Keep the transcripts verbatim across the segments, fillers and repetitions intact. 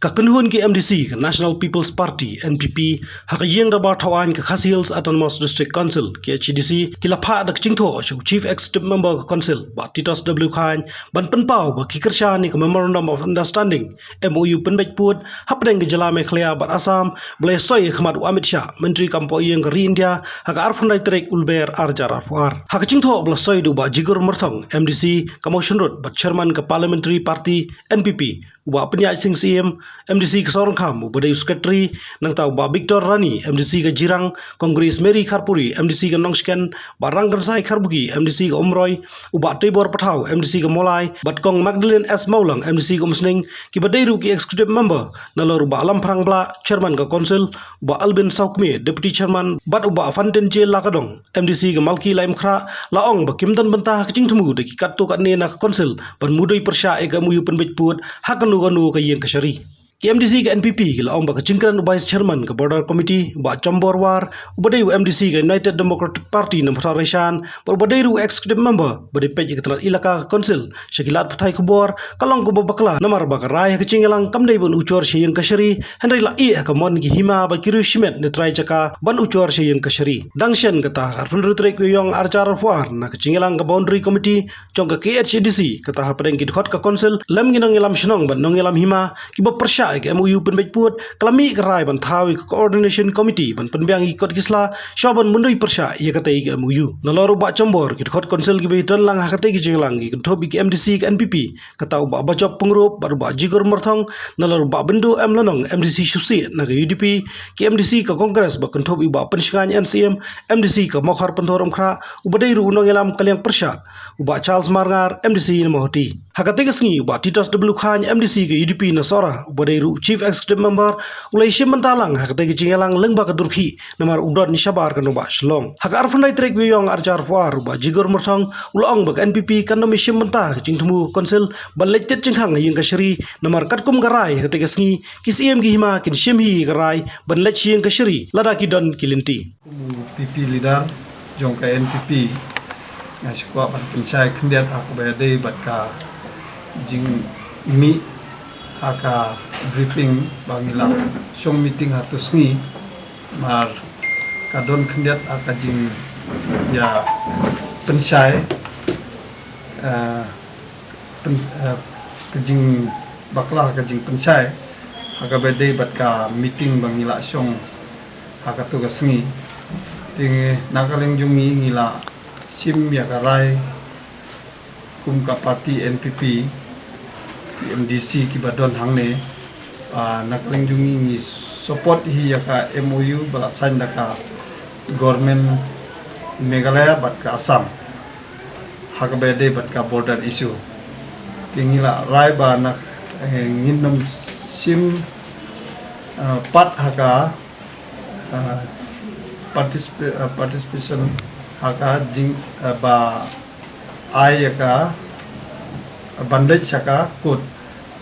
Ka kynhun ki M D C ka National People's Party, N P P, ha ka ïing dorbar thaw aiñ ka Khasi Hills Autonomous District Council, K H A D C, ki la phah da ka jingthoh sha u Chief Executive Member ka Council, Bah Titos W Chyne, ban pynpaw ba ki kyrshan ïa ka Memorandum of Understanding, M O U, pynbeit pud hapdeng ka jylla Meghalaya bad Assam, ba la soi ha khmat u Amit Shah, Myntri kam pohiing ka ri India, ha ka arphew khyndai tarik u Lber ar hajar arphew ar. Ha ka jingthoh ba la soi da u Bah Jigur Myrthong, M D C ka Mawshynrut bad Chairman ka Parliamentary Party N P P, u Bah Pynïaid Sing Syiem, M D C ka Sohryngkham, uba dei u Secretary, nangta u Bah Victor Rani, M D C ka Jirang, Congress Mary Kharpuri, M D C ka Nongshken, Bah Rangkynsai Kharbuki, M D C ka Umroi, u Bah Teibor Pathaw, M D C ka Mawlai, bad Kong Magdalene S Mawlang, M D C ka Umsning, kiba dei ruh ki Executive Member, nalor u Bah Lamphrang Blah, Chairman ka Council, u Bah Albin Sawkmie, Deputy Chairman, bad u Bah Fantin J Lakadong, M D C ka Malki Laitumkhrah, la ong ba kim don bynta ha ka jingthmu da ki katto katne na ka Council ban mudui pyrshah ïa ka M O U pynbeit pud ha kano kano ka ïing kashari. Ki M D C ka N P P ki la ong ba ka jingkren u Vice Chairman ka Border Committee, u Bah Chambor War, uba dei u M D C ka United Democratic Party Nongpynthor Raishan, bad uba dei ruh u Executive Member ba dei peit ïa ka tnat elaka ka Council sha ki lad pathai khubor, ka long kaba bakla namar ba ka rai ha ka jingïalang kam dei ban ujor sha ïing kashari, hynrei la ïeh ha ka mon ki hima bad ki riew shimet ne trai jaka ban ujor sha ïing kashari. Dang shen kata, ha ka arphew hynriew tarik u Ïaïong ar hajar arphew ar, na ka jingïalang ka Boundary Committee jong ka K H A D C, kata hapdeng ki dkhot ka Council, lem ki nongïalam shnong bad nongïalam hima, kiba pyrshah ïa ka M O U pynbeit pud, ka la mih ka rai ban thaw ïa ka Coordination Committee ban pynbiang ïa ki kot ki sla, shwa ban mudui pyrshah ïa katei ka M O U. Nalor u Bah Chambor, ki dkhot Council kiba ïadon lang ha katei ka jingïalang ki kynthup ïa ki M D C ka N P P, kata u Bah Bajop Pyngrope bad u Bah Jigur Myrthong, nalor u Bah Bindu M Lanong, M D C Shuhsieh na ka U D P, ki M D C ka Congress ba kynthup ïa u Bah Pynshngaiñ N C M, M D C ka Mawkhar Pynthor Umkhrah, uba dei ruh u nongïalam ka liang pyrshah, u Bah Charles Marngar, M D C na Mawhati. Ha katei ka sngi u Bah Titos W Chyne, M D C ka U D P na Sohra, uba dei ruh u Chief Executive Member, u la ïashim bynta lang ha katei ka jingïalang lyngba ka dur khih, namar u don shabar ka nongbah Shillong. Ha ka arphew khyndai tarik u Ïaïong ar hajar arphew ar, u Bah Jigur Myrthong u la ong ba ka N P P kan ym ïashim bynta ha ka jingthmu ka Council ban leit tied jingkhang ha ïing kashari, namar katkum ka rai ha katei ka sngi, ki Syiem ki hima kin shim hi ïa ka rai ban leit sha ïing kashari lada ki don ki lynti. Kum u P P leader jong ka N P P, nga sngewkwah ban pynshai khyndiat ha kaba ïadei bad ka jingmih ha ka briefing ba ngi la shong meeting ha tu sngi, namar ka don khyndiat ha ka jingïapynshai, eh, pyn-, eh, ka jingbakla ha ka jingpynshai ha kaba ïadei bad ka meeting ba ngi la shong ha katu ka sngi. Te ngi, na ka liang jong ngi, ngi la shim ïa ka rai kum ka party N P P, ki M D C kiba don hangne, ah, na ka liang jong ngi, ngi support hi ïa ka M O U ba la sign da ka Government Meghalaya bad ka Assam ha kaba ïadei bad ka border issue. Te ngi la rai ba na, eh, ngin ym shim, eh, pat ha ka, eh, particip-, eh, participation ha ka jing, eh, ba ai ïa ka ban leit sha ka court.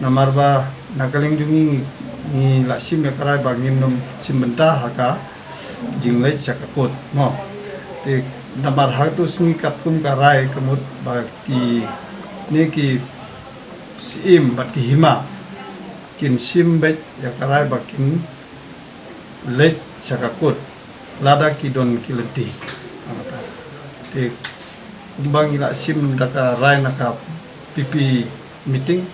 Namar ba na ka liang jong ngi, ngi la shim ïa ka rai ba ngin ym shim bynta ha ka jingleit sha ka court, mo. Te namar ha tu sngi katkum ka rai ka mut ba kine ki Syiem bad ki hima kin shim beit ïa ka rai ba kin leit sha ka court lada ki don ki lynti. Te kumba ngi la shim da ka rai na ka P P meeting,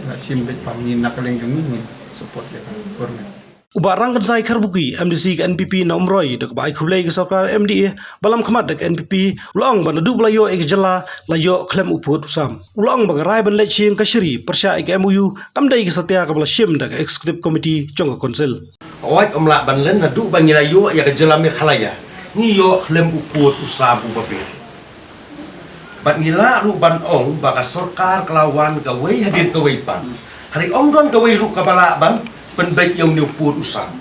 ngi la shim beit ba ngi na ka liang jong ngi ngin support ïa ka government. U Bah Rangkynsai Kharbuki, M D C ka N P P na Umroi, da kaba ai khublei ïa ka sorkar M D A ba lam khmat da ka N P P, u la ong ba naduh ba la ïoh ïa ka jylla, la ïoh khlem u pud u sam. U la ong ba ka rai ban leit sha ïing kashari pyrshah ïa ka M O U kam dei ka satia kaba la shim da ka Executive Committee jong ka Council. Hooid, ym lah ban len, naduh ba ngi la ïoh ïa ka jylla Meghalaya, ngi ïoh khlem u pud u sam uba biang. Bad ngi lah ruh ban ong ba ka sorkar ka la wan kawei hadien kawei pat. Hynrei ym don kawei ruh kaba lah ban pynbeit ïa une u pud u sam.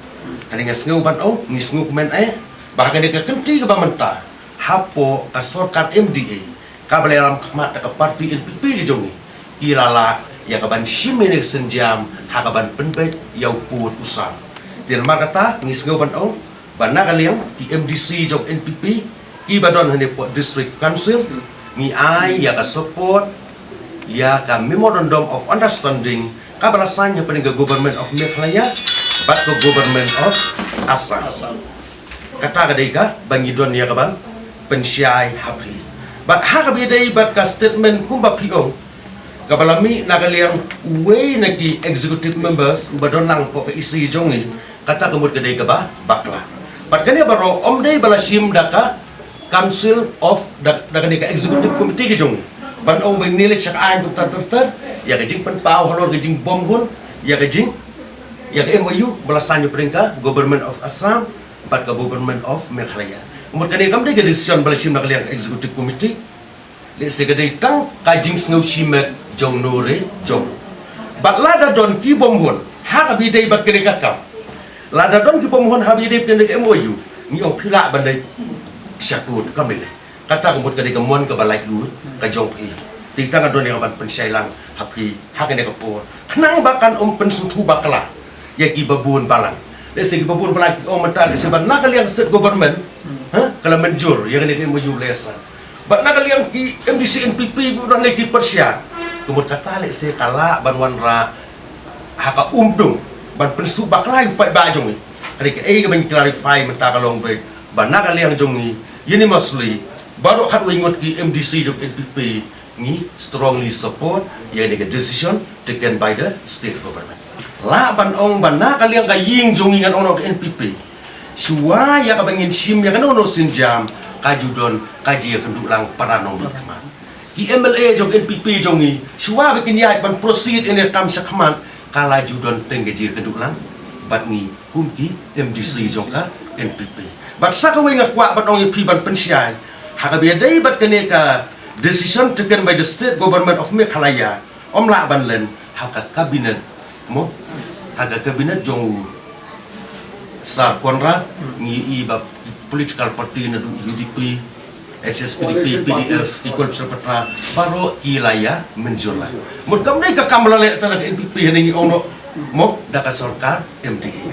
Hynrei nga sngew ban ong, ngi sngew kmen eh ba ha kane ka kynti kaba mynta, hapoh ka sorkar M D A, kaba la ïalam khmat da ka party N P P ka jong ngi, ki la lah ïa ka ban shim ïa kane ka sienjam ha ka ban pynbeit ïa u pud u sam. Te namar kata, ngi sngew ban ong ba na ka liang ki M D C jong N P P kiba don hangne hapoh District Council, ngi ai ïa ka support ïa ka Memorandum of Understanding Kaba la sign hapdeng ka Government of Meghalaya bad ka Government of Assam. Kata ka dei kaba ngi don ïa kaban pynshai ha phi. Bad ha kaba ïadei bad ka statement kumba phi ong, kaba la mih na ka liang uwei na ki executive members uba don lang hapoh ka E C jong ngi, kata ka mut ka dei kaba bakla. Bad kane baroh ym dei ba la shim da ka Council of, da, da kane ka Executive Committee ka jong ngi. Ban ong ba ngi leit sha ka aiñ kumta ter ter, ïa ka jingpynpaw halor ka jingbymhun ïa ka jing, ïa ka M O U ba la sign hapdeng ka Government of Assam bad ka Government of Meghalaya. Mut kane kam dei ka decision ba la shim na ka liang ka Executive Committee. Lehse ka dei tang ka jingsngewsih met jong no re jong no. Bad lada don ki bymhun ha kaba ïadei bad kane ka kam, lada don ki bymhun ha kaba ïadei bad kane ka M O U, ngi ong phi lah ban leit sha court, kam lei lei. Kata ka mut ka dei ka mon kaba laitluid ka jong phi. Te tang ka don ïa kaban pynshai lang ha phi ha kane ka por, khnang ba kan ym pynsngewthuh bakla ïa kiba bun balang. Lehse kiba bun balang ki ong mynta lehse ba na ka liang state government, ha, ka la mynjur ïa kane ka M O U lehse. Bad na ka liang ki M D C N P P ba don ne ki pyrshah, ka mut kata lehse ka lah ban wanrah ha ka umdum ban pynsngewthuh bakla ïa u paidbah jong ngi. Ka dei kaei kaban clarify mynta ka long ba, ba na ka liang jong ngi unanimously, baroh khatwei ngut ki M D C jong N P P, ngi strongly support ïa kane ka decision taken by the state government. Lah ban ong ba na ka liang ka ïing jong ngi, ngan ong noh ka N P P, shuwa ïa kaba ngin shim ïa kano kano sienjam, ka ju don ka jingïakynduh lang para nongmihkhmat. Ki M L A jong N P P jong ngi, shuwa ba kin ïaid ban proceed ïa kane ka kam shakhmat, ka la ju don teng ka jingïakynduh lang bad ngi kum ki M D C jong ka N P P. Bad sa kawei nga kwah ban ong ïa phi ban pynshai, ha kaba ïadei bad kane ka decision taken by the state government of Meghalaya, ym lah ban len ha ka cabinet, mo, ha ka cabinet jong u Sir Conrad, ngi i ba political party naduh U D P, H S P D P, P D F, ki Coalition Party, baroh ki la ïa mynjur lang. Mut kam dei ka kam la leh tang da ka N P P, hangne ngi ong noh, mo, da ka sorkar M D A.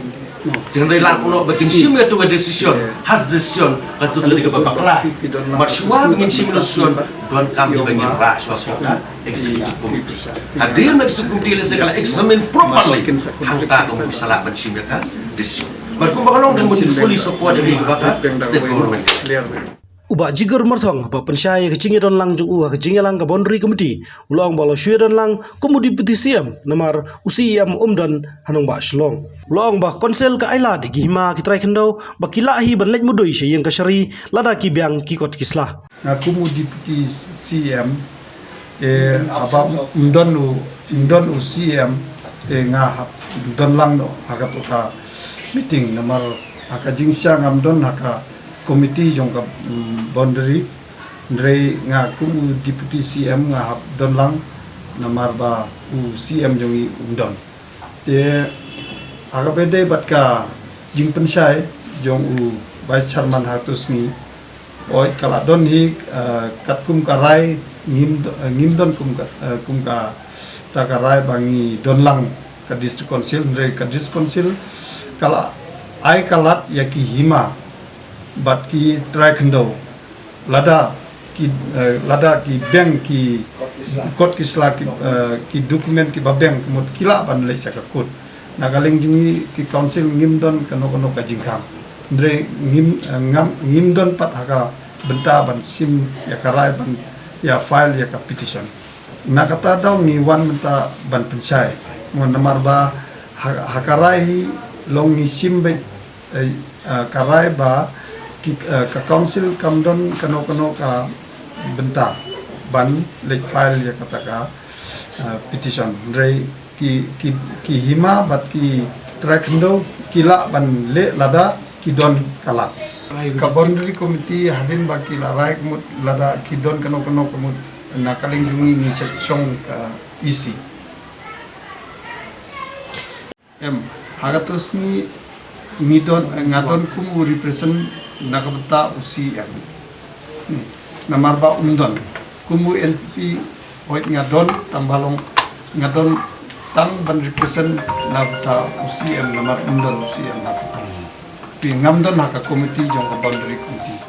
Te hynrei lah ong noh ba kin shim ïa tu ka decision, has decision, ka tu tang dei kaba bakla. Mat shuwa ba ngin shim decision, donkam hi ba ngin rah shuwa ka Executive Committee. Hadien ma Executive Committee lehse ka la examine properly, hangta ka mut sa lah ban shim ïa ka decision. Bad kumba ka long, then mut fully support ïa ka ba ka state government. U Bah Jigar Myrthong haba pynshai ïa ka jingïadon lang jong u ha ka jingïalang ka Boundary Committee, u la ong ba u la shu ïadon lang kum u Deputy C M namar u C E M um don ha nongbah Shillong. U la ong ba Council ka ailad ïa ki hima ki trai khyndew ba ki lah hi ban leit mudui sha ïing kashari lada ki biang ki kot ki sla. Nga kum u Deputy C M, eh, haba ym don u, ym don u C M, eh, nga hap don lang noh ha kato ka meeting namar ha ka jingshisha ngam don ha ka committee jong ka, mm, boundary. Hynrei nga kum u Deputy C M nga hap don lang namar ba u C M jong ngi um don. Te ha kaba ïadei bad ka jingpynshai jong u Vice Chairman ha kato sngi, oi, ka la don hi, eh, katkum ka rai, ngim do-, eh, ngim don kum ka, eh, kum kata ka rai ba ngi don lang ka District Council, hynrei ka District Council ka la ai ka lad ïa ki hima bad ki trai khyndew. Lada ki, eh, lada ki biang ki kot ki sla, ki, eh, ki document kiba biang, ka mut ki lah ban leit sha ka court. Na ka liang jong ngi ki council ngim don kano kano ka jingkhang. Hynrei ngim, eh, ngam, ngim don pat ha ka bynta ban shim ïa ka rai ban ïa file ïa ka petition. Na kata daw ngi wan mynta ban pynshai. Namar ba ha, ha ka rai hi long ngi shim beit, eh, eh, ka rai ba ki, eh, ka council kam don kano kano ka bynta ban leit file ïa kata ka, eh, petition. Hynrei ki, ki, ki hima bad ki trai khyndew ki lah ban leh lada ki don ka lad. Ka boundary committee hadien ba ki la rai, ka mut lada ki don kano kano, ka mut na ka liang jong ngi ngi shong ka E C. Em, ha kato sngi ngi don, eh, nga don kum u represent na ka bynta u C M. Hmm. Namar ba um don. Kum u N P P, hooid nga don, tang ba long nga don tang ban represent na ka bynta u C M namar um don u C M ha kato. Te ngam don ha ka committee jong ka boundary committee.